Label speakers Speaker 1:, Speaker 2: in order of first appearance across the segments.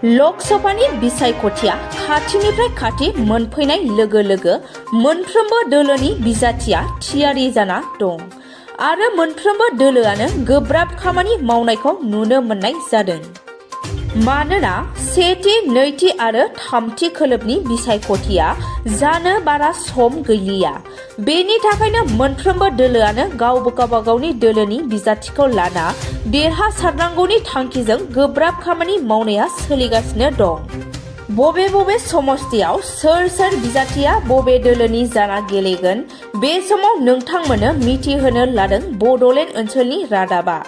Speaker 1: लकसभानि बिसायख'थिया खाथिनिफ्राय खाथि मोनफैनाय लोगो लोगो मोनफ्रोमबो दोलोनि बिजाथिया थियारि जाना दं आरो मोनफ्रोमबो दोलोआनो गोब्राब खामानि मावनायखौ नुनो मोननाय जादों। मानोना सेथि, नैथि आरो थामथि खोलोबनि बिसायख'थिया जानो बारा सम गैलिया। बेनि थाखायनो मोनफ्रोमबो दोलोआनो गावबा गावनि दोलोनि बिजाथिखौ लाना देरहासारनांगौनि थांखिजों गोब्राब खामानि मावनाया सोलिगासिनो दं। बबे समस्थियाव सोर बिजाथिया बबे दोलोनि जाना गेलेगोन बे समाव नोंथांमोननो मिथिहोनो लादों बड'लेण्ड ओनसोलनि रादाबा।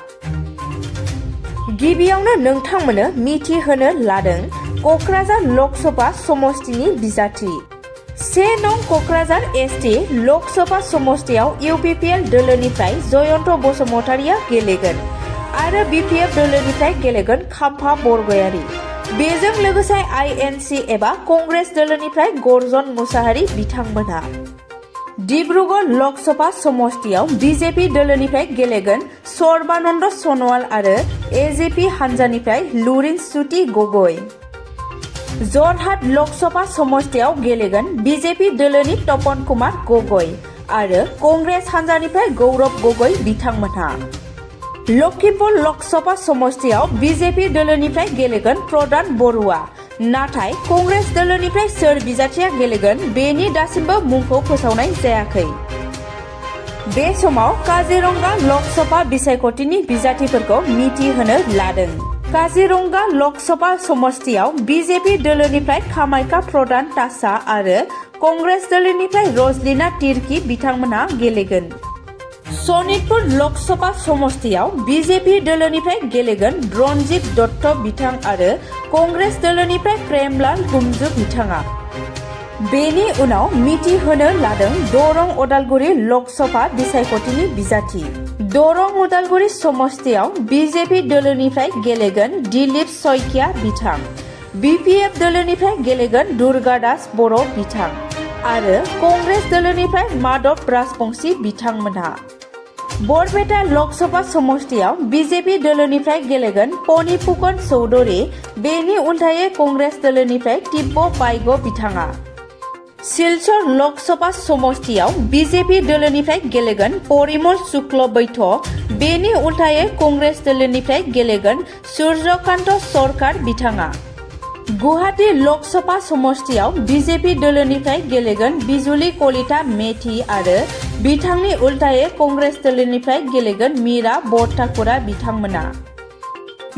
Speaker 1: गिबियावनो नोंथांमोननो मिथिहोनो लादों क'क्राझार लकसभा समस्थिनि बिजाथि। 1 नं क'क्राझार एसटि लकसभा समस्थियाव इउपिपिएल दोलोनिफ्राय जयन्त बसुमतारिया गेलेगोन आरो बिपिएफ दोलोनिफ्राय गेलेगोन खाम्फा बरगयारी। बेजों लोगोसे आइएनसि एबा कंग्रेस दोलोनिफ्राय गर्जन मुसाहारि बिथांमोनहा। डिब्रुगड़ लकसभा समस्थियाव बिजेपि दोलोनिफ्राय गेलेगोन सर्बानन्द सन'वाल आरो एजेपि हानजानिफ्राय लुरिनसुति गगৈ। जरहाट लकसभा समस्थियाव गेलेगोन बिजेपि दोलोनि तपन कुमार गगৈ आरो कंग्रेस हानजानिफ्राय गौरब गगৈ बिथांमोनहा। लखिमपुर लकसभा समस्थियाव बिजेपि दोलोनिफ्राय गेलेगोन प्रदान बरुवा। नाथाय कंग्रेस दोलोनिफ्राय सोर बिजाथिया गेलेगोन बेनि दासिमबो मुंखौ फोसावनाय जायाखै। बे समाव काजिरंगा लकसभा बिसायख'थिनि बिजाथिफोरखौ मिथिहोनो लादों। काजिरंगा लकसभा समस्थियाव बिजेपि दोलोनिफ्राय कामाख्या प्रधान तासा आरो कंग्रेस दोलोनिफ्राय रजलिना तिर्की बिथांमोनहा गेलेगोन। सनितपुर लकसभा समस्थियाव बिजेपि दोलोनिफ्राय गेलेगोन रनजित दत्त बिथां आरो कंग्रेस दोलोनिफ्राय प्रेमलाल हुमजु बिथाङा। बेनि उनाव मिथिहोनो लादों दरं उदालगुरि लकसभा बिसायख'थिनि बिजाथि। दरं उदालगुरि समस्थियाव बिजेपि दोलोनिफ्राय गेलेगोन दिलीप शइकिया बिथां, बिपिएफ दोलोनिफ्राय गेलेगोन दुर्गा दास बर' बिथां आरो कंग्रेस दोलोनिफ्राय माधव राजबंशी बिथांमोनहा। बरपेटा लकसभा समस्थियाव बिजेपि दोलोनिफ्राय गेलेगोन पनिपुकन चौधुरी, बेनि उल्थायै कंग्रेस दोलोनिफ्राय तिब्ब बाइग' बिथाङा। सिलचर लकसभा समस्थियाव बिजेपि दोलोनिफ्राय गेलेगोन परिमल शुक्ल बैठ, बेनि उल्थायै कंग्रेस दोलोनिफ्राय गेलेगोन सूर्यकान्त सरकार बिथाङा। गुवाहाटी लकसभा समस्थियाव बिजेपि दोलोनिफ्राय गेलेगोन बिजुली कलिता मेथि आरो बिथांनि उल्थायै कंग्रेस दोलोनिफ्राय गेलेगोन मीरा बरठाकुरा बिथांमोना।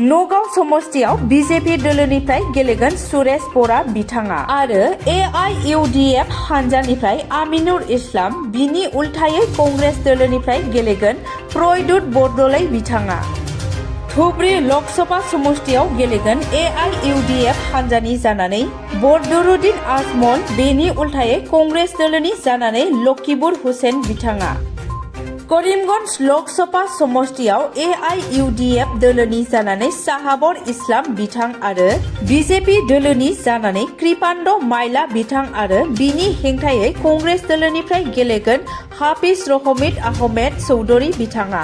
Speaker 1: नगाव समस्थियाव बिजेपि दोलोनिफ्राय गेलेगोन सुरेश बरा बिथाङा आरो एआइइउडिएफ हानजानिफ्राय आमिनुर इस्लाम, बिनि उल्थायै कंग्रेस दोलोनिफ्राय गेलेगोन प्रद्युत बरदलै बिथाङा। धुबरी लकसभा समस्थियाव गेलेगोन एआइइउडिएफ हानजानि जानानै बदरुद्दिन आजमल, बेनि उल्थायै कंग्रेस दोलोनि जानानै लकिबुर हुसेन बिथाङा। करिमगंज लकसभा समस्थियाव एआइइउडिएफ दोलोनि जानानै साहाबर इस्लाम बिथां आरो बिजेपि दोलोनि जानानै कृपान्द माइला बिथां आरो बिनि हेंथायै कंग्रेस दोलोनिफ्राय गेलेगोन हाफिज रहमिद आहमेद चौधुरी बिथाङा।